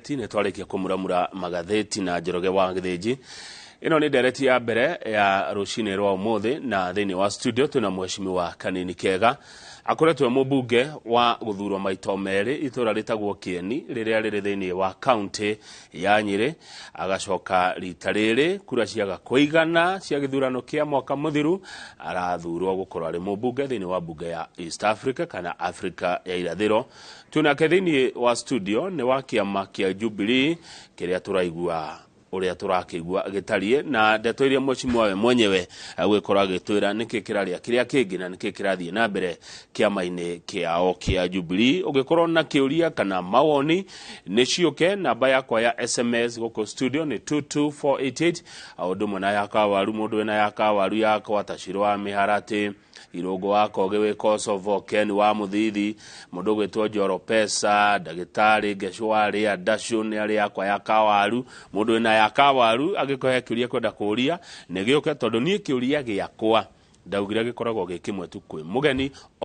Nĩ twarĩkia kũmuramura magathĩti na Njoroge wa Gĩthĩnji. Ĩno nĩ ndereti ya mbere ya rũcinĩ rwa ũmũthĩ, na thĩinĩ wa studio twĩna mheshimiwa Kanini Kega. Akoretwo e mũmbunge wa gũthurwo maita merĩ itũra rĩtagwo Kĩeni rĩrĩa rĩrĩ thĩinĩ wa kaunti ya Nyĩrĩ, agacoka rita rĩrĩ kura ciaga kũigana cia gĩthurano kĩa mwaka mũthiru, arathurwo gũkorwo arĩ mũmbunge thĩinĩ wa mbunge ya East Africa kana Africa ya irathĩro. Twĩnake thĩinĩ wa studio nĩ wa kĩama kĩa Jubilee, kĩrĩa tũraigua ũrĩa tũrakĩigua gĩtariĩ, na ndeto iria mheshimiwa we mwenyewe agwĩkorwo agĩtwĩra nĩkĩ kĩrarĩa kĩrĩa kĩngĩ na nĩkĩ kĩrathiĩ na mbere kĩama-inĩ kĩao kĩa Jubilee. Ũngĩkorwo na kĩũria kana mawoni, nĩ ciũke. Namba yakwa ya SMS gũkũ studio nĩ 22488, o ũndũ ũmwe na ya Kawaru. Mũndũ wĩna ya Kawaru, yakwa ta Ciro wa Mĩharatĩ, Irũngũ wa Kogi wĩ Kosovo, Ken wa Mũthithi, mũndũ ũgwĩtwo Njoro Pesa, ndagĩtarĩ Ngecũ wa Rĩa Ndacũ nĩ arĩ yakwa ya Kawaru. Mũndũ wĩna ya Kawaru angĩkorwo he kĩũria kwenda kũũria, nĩ gĩũke, tondũ niĩ kĩũria gĩakwa ndaugire gĩkoragwo gĩ kĩmwe tu kwĩ mũgeni.